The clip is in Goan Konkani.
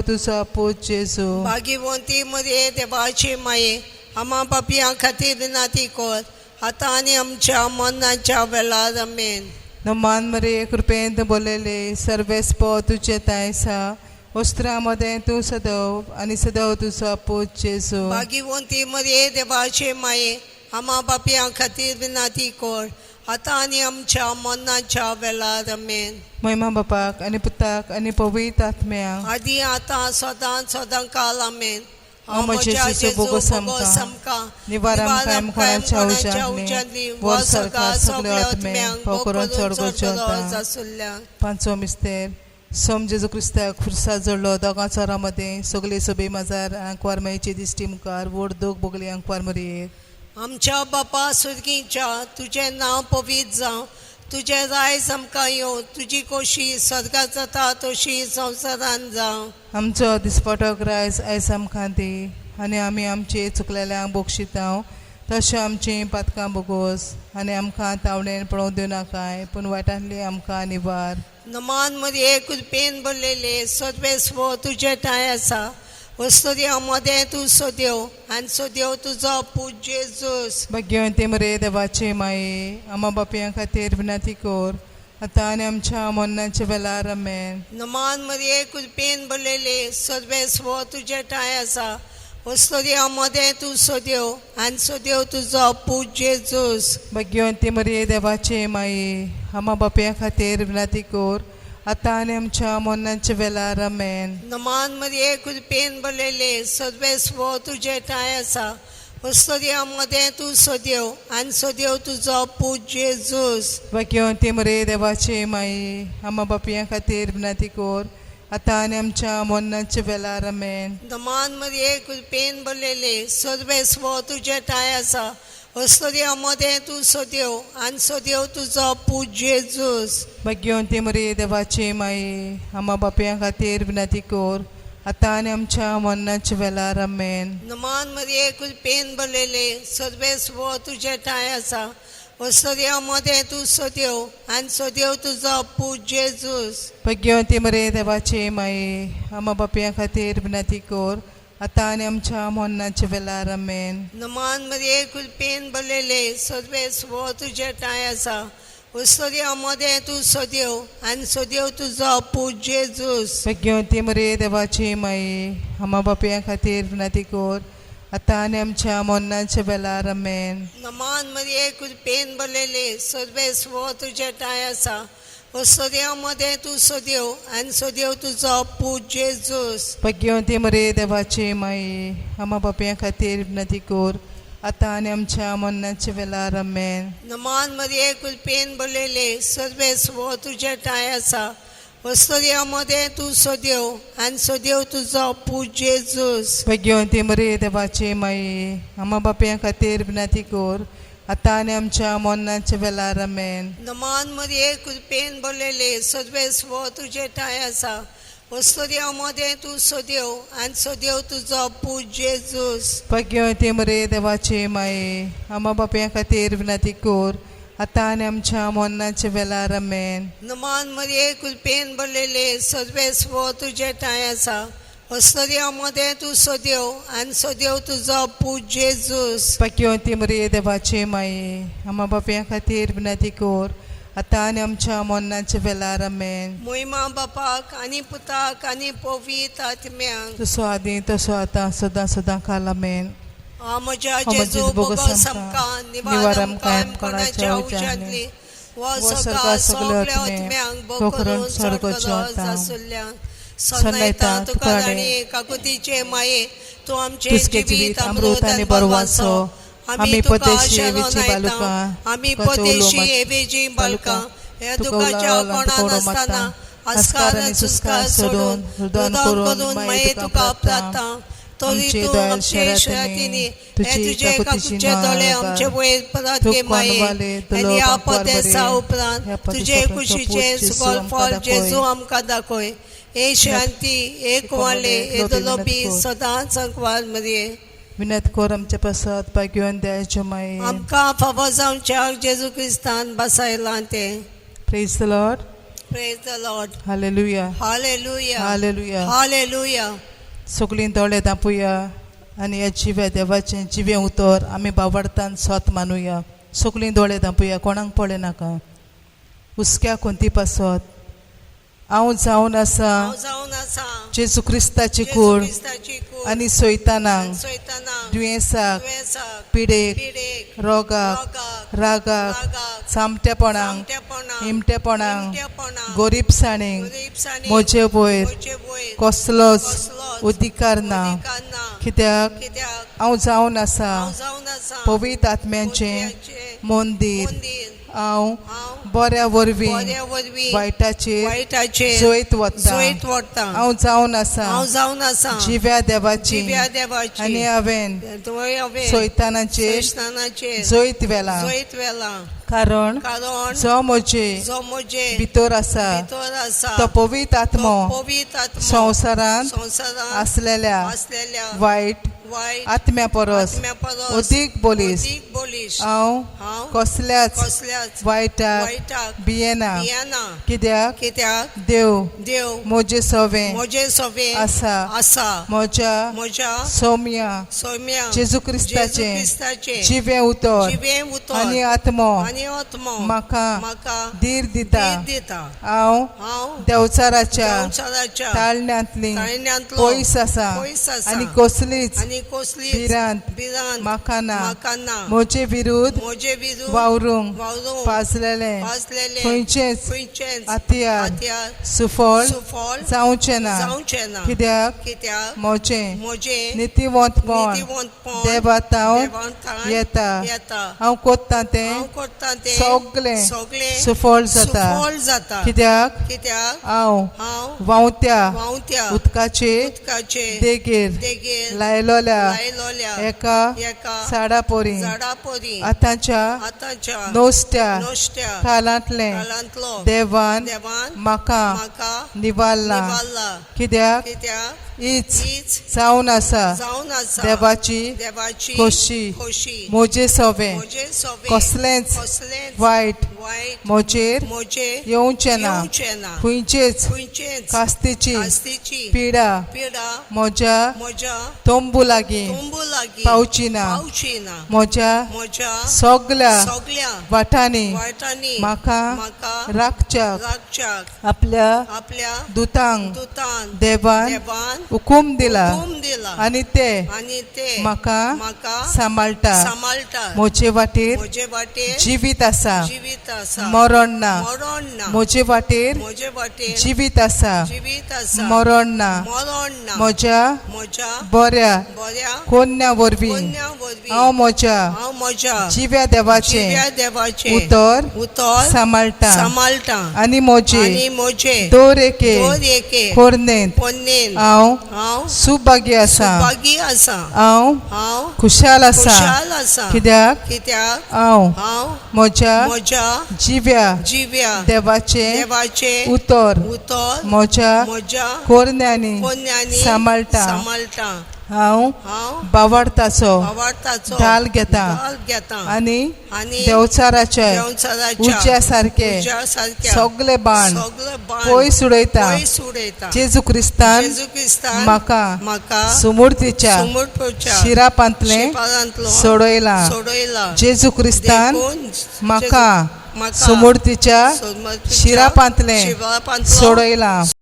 तुजो पूत जेजू. भाग्यवंती मरिये, देवाची माये, आम्हा पापयां खातीर विनंती कर, आतां आनी आमच्या मरणाच्या वेळार. आमेन. नमान मरिये, कृपेन तूं बोललेले, सर्वेस्पो तुजे ठांय आसा, वस्त्रां मदें तूं सदव आनी सदव तुजो पूत जेजू. भाग्यवंती मरिये, देवाची माये, आम्हा पापयां खातीर विनंती कर, आतां आनी आमच्या मरणाच्या वेळार. आमेन. महिमा बापाक आनी पुताक आनी पवित्र आत्म्याक. आदी, आतां, सदां सदां काल. आमेन. ओ म्हज्या जेजू, बोगोस आमकां निवार, आमकां कोणाच्या उज्यांतली, वर सरकार सगळ्या आत्म्यांक, भोव करून चड गरजेवंतांक. आसुल्ल्या. पांचवो मिस्तेर. सोम जेजू क्रिस्ताक खुर्सा जोडलो. दोगां चोरां मदें सगळे सोबे माजार आंकवार मायेची दिश्टी मुखार व्हड दूख भोगली आंकवार मरयेक. आमच्या बापा सुर्गीच्या, तुजें नांव पवित्र जावं, तुजें रायज आमकां येवं, तुजी कोशी स्वर्गात जाता तशी संवसारान जावं. आमचो दिसपटो ग्रायस आयज आमकां दी आनी आमी आमचे चुकलेल्यांक बक्षितांव तशें आमचीं पातकां बोगोस आनी आमकां तावणेन पळोवंक दिवं नाकाय, पूण वायटांतली आमकां निवार. नमान मरिये, कृपेन भरलेले, सर्वेस्व तुजे ठांय आसा, वस्तुर्या मदें तूं सोदेव आनी सोदेव तुजो पूत जेजूस. भाग्यवंती मरे, देवाचे माये, आमा बापयां खातीर विनंती कर, आतां आनी आमच्या मरणाच्या वेळार. आमेन. नमान मरिये, कृपेन भरलेले, सर्वेस्व तुजे ठांय आसा, वस्तुर्या मदें तूं सोदेव आनी सोदेव तुजो पूत जेजूस. भाग्यवंती मरिये, देवाचे माये, आमा बापया खातीर विनंती कर, आतां आनी आमच्या मरणाच्या वेळार. आमेन. नमान मरिये, कृपेन भरलेले, सर्वेस्व तुजे ठांय आसा, वस्तुर्या मदें तूं सोदेव आनी सोदेव तुजो पूत जेजूस. भाग्यवंती मरिये, देवाचे माये, आमा बापया खातीर विनंती कर, आतां आनी आमच्या मरणाच्या वेळार. आमेन. नमान मरिये, कृपेन भरलेले, सर्वेस्व तुजे ठांय आसा, वस्तुर्या मदें तूं सोदेव आनी सोदेव तुजो पूत जेजूस. भाग्यवंती मरिये, देवाचे माये, आमा बापया खातीर विनंती कर, आतां आनी आमच्या मरणाच्या वेळार. आमेन. नमान मरिये, कृपेन भरलेले, सर्वेस्व तुजे ठांय आसा, वस्तुर्या मदें तूं सोदेव आनी सोदेव तुजो पूत जेजूस. भाग्यवंती मरिये, देवाचे माये, आमा बापया खातीर विनंती कर, आतां आनी आमच्या मरणाच्या वेळार. आमेन. नमान मरिये, कृपेन भरलेले, सर्वेस्व तुजे ठांय आसा, वस्तुर्या मदें तूं सोदेव आनी सोदेव तुजो पूत जेजूस. भाग्यवंती मरिये, देवाची माये, आमा बापया खातीर विनंती कर, आतां आनी आमच्या मरणाच्या वेळार. आमेन. नमान मरिये, कृपेन भरलेले, सर्वेस्व तुजे ठांय आसा, वस्तुर्या मदें तूं सोदेव आनी सोदेव तुजो पूत जेजूस. भाग्यवंती मरिये, देवाची माये, आमा बापया खातीर विनंती कर, आतां आनी आमच्या मरणाच्या वेळार. आमेन. नमान मरिये, कृपेन भरलेले, सर्वेस्व तुजे ठांय आसा, वस्तुर्या मदें तूं सोदेव आनी सोदेव तुजो पूत जेजूस. भाग्यवंती मरिये, देवाची माये, आमा बापया खातीर विनंती कर, आतां आनी आमच्या मरणाच्या वेळार. आमेन. नमान मरिये, कृपेन भरलेले, सर्वेस्व तुजे ठांय आसा, वस्तुर्या मदें तूं सोदेव आनी सोदेव तुजो पूत जेजूस. भाग्यवंती मरिये, देवाची माये, आमा बापया खातीर विनंती कर, आतां आनी आमच्या मरणाच्या वेळार. आमेन. नमान मरिये, कृपेन भरलेले, सर्वेस्व तुजे ठांय आसा, वस्तुर्या मदें तूं सोदेव आनी सोदेव तुजो पूत जेजूस. भाग्यवंती मरिये, देवाची माये, आमा बापया खातीर विनंती कर, आतां आनी आमच्या मरणाच्या वेळार. आमेन. मोहिमा बापाक आनी पुताक आनी पवित्र आत्म्याक. जसो आदी तसो आतां सदां सदां काल. आमेन. आ म्हज्या ओ म्हज्या जेजू, जेजू, बोगोस बोगोस आमकां आमकां, निवार निवार आमकां आमकां कोणाच्या कोणाच्या उज्यांतली, वो वो सगळ्या सगळ्या सगळ्या आत्म्यांक, आत्म्यांक भोव भोव करून करून चड स्वर्गाच्या गरज आतां. आसुल्ल्या. सन्नायता सन्नायता तुका तुका राणे, राणी काकुतीचे माये, तूं आमचें तुजके जिवीत जिवीत अमृत आनी बरवाचो. आमी आमी तुका परदेशी शरण एवेची आयता, बालुकां, आमी तुका चोवलो परदेशी मात- एवेजी बालकां, ह्या तुका दुखाच्या उलावला, कोणा तुका उडो नासतना मारता. आस्कार आस्कार आनी आनी सुस्कार सुस्कार सोडून सोडून, रुदन रुदन करून करून माये माये तुका तुका प्रार्थना प्रार्थना. तरी आमचे तूं दयाळ आमचे शरातीनी, शरातीनी हे तुजी तुजे काकुतीची काकुचे दोळे नाळ आमचे वयर परत तूं घे माये कोणवाले, आनी तुलो ह्या आंकवार पदेसा बरे, उपरांत ह्या तुजे पदेसा उपरांत कुशीचे पूत जेजू सुगल आमकां फळ दाखय. जेजू आमकां दाखय. हे शांती, हे कुवाले, हे दुलोबी, सदांच अंकवार मरिये. विनंती कर आमचे प्रसाद भाग्यवान दयाचे माये. आमकां फावो जावच्याक जेजू क्रिस्तान बसायलां तें. Praise the Lord. Praise the Lord. Hallelujah. Hallelujah. Hallelujah. Hallelujah. सगळीं दोळे दांपुया आनी ह्या जिव्या देवाचें जिवें उतर आमी बावडतान सोत मानुया. सगळीं दोळे दांपुया, कोणाक पळय नाका. हुसक्या कोंती पासत हांव जावन आसा हांव जावन आसा जेजू क्रिस्ताची जेजू कूड क्रिस्ताची कूड आनी सोयतानाक, सैतानाक, दुयेंसाक, दुयेंसाक, पिडेक, पिडेक, रोगाक, रोगाक, रागाक, रागाक, सामटेपणाक, सामतेपणाक, हिमटेपणाक, हिमटेपणाक, गोरीबसाणेक गरिबसाणेक, म्हजे वयर म्हजे वयर कसलोच कसलोच अधिकार ना. अधिकार ना. कित्याक कित्याक हांव जावन आसा हांव जावन आसा पवित्र आत्म्याचें पवित्राचें मंदीर. मंदीर. हांव हांव बऱ्या वरवीं बऱ्या वरवीं वायटाचेर वायटाचेर जैत वता. जैत व्हरता. हांव जावन आसा हांव जावन आसा जिव्या देवाची जिव्या देवाची आनी हांवें तुवें हांवें सैतानाचेर सैतानाचेर जैत व्हेलां. जैत व्हेलां. कारण कारण जो म्हजे जो म्हजे भितर आसा भितर आसा तो पवित्र तो आत्मो पवित्र आत्मो संवसारांत संवसारांत आसलेल्या आसलेल्या वायट वायट आत्म्या परस आत्म्या परस अदीक बळिश्ट. अदीक बळिश्ट. हांव हांव कसल्याच कसल्याच वायटाक वायटाक भियेना. भियेना. कित्याक कित्याक देव देव म्हजे सवें म्हजे सवें आसा. आसा. म्हज्या म्हज्या सौम्या सौम्या जेजू क्रिस्ताचें क्रिस्ताचें जिवें उतर जिवें उतर आनी आत्मो आनी आत्मो म्हाका म्हाका धीर दिता. धीर दिता. हांव हांव देवचाराच्या संवसाराच्या ताळण्यांतली ताळण्यांतलो पयस आसा पयस आसा आनी कसलीच आनी कसलीच भिरांत भिरांत म्हाका ना. म्हाका ना. म्हजे विरुद्ध म्हजे विरुद्ध वावरूंक वावरूंक पाजलेलें पाजलेलें खंयचेंच खंयचेंच हत्यार हत्यार सुफळ सुफळ जावचें ना. जावचें ना. कित्याक कित्याक म्हजें म्हजें नितीवंतपण नितीवंतपण देवातावन देवांतावन येता. येता. हांव कोत्ता तें हांव करता तें सगलें सगलें सुफळ जाता. सुफळ जाता. कित्याक कित्याक हांव हांव व्हांवत्या व्हांवत्या उदकाचे उदकाचे देगेर देगेर लायलोल्या लायलोल्या एका एका झाडा परी झाडा परी आतांच्या आतांच्या नोस्त्या नश्ट्या कालांतलें कालांतलो देवान देवान म्हाका म्हाका निवारला. निवारला. कित्याक कित्याक हीच हीच जावन आसा जावन आसा देवाची देवाची खोशी. खोशी. म्हजे सवें म्हजे सवें कसलेंच कसलेंच वायट वायट म्हजेर म्हजेर येवचें ना. येवचें ना. खंयचेच खंयचेच कास्तीची कास्तीची पिडा पिडा म्हज्या म्हज्या तंबू लागीं तंबू लागीं पावची ना. पावची ना. म्हज्या म्हज्या सगल्या सगल्या वाटांनी वाटांनी म्हाका म्हाका राखच्याक राखच्याक आपल्या आपल्या दुतांक दुतान देवान देवान हुकूम दिला हुकूम दिला आनी ते आनी ते म्हाका म्हाका सांबाळटा. सांबाळटा. म्हजे वाटेर म्हजे वाटेर जिवीत आसा, जिवीत आसा, मरण ना. मरण ना. म्हजे वाटेर म्हजे वाटेर जिवीत आसा, जिवीत आसा, मरण ना. मरण ना. म्हज्या म्हज्या बऱ्या बऱ्या कोन्या वरवीं कोन्या वरवीं हांव म्हज्या हांव म्हज्या जिव्या देवाचें जिव्या देवाचें उतर उतर सांबाळटा सांबाळटा आनी म्हजे आनी म्हजे दर एके दर एके कोर्नेंत पोन्नेन हांव हांव सुभागी आसा. सुभागी आसा. हांव हांव खुशाल आसा. खुशाल आसा. कित्याक कित्याक हांव हांव म्हज्या म्हज्या जिव्या जिव्या देवाचें देवाचें उतर उतर म्हज्या म्हज्या कोरन्यांनी कोन्यांनी सांबाळटा. सांबाळटा. हांव हांव बावडताचो आवडताचो ढाल घेता ढाल घेता आनी आनी देवचाराच्या देवचाराच्या उज्या सारके उज्या सारक्या सगळे बाण सगळे बाण पयस उडयता. पयस उडयता. जेजू क्रिस्तान जेजू क्रिस्तान म्हाका म्हाका सुमूर्तीच्या सुमूर्तच्या शिरापांतलें शिपारांतलो सोडयला. सोडयला. जेजू क्रिस्तान देखून म्हाका म्हाका सुमूर्तीच्या सुमूर्तीच्या शिरापांतलें शिरापांतलो सोडयला.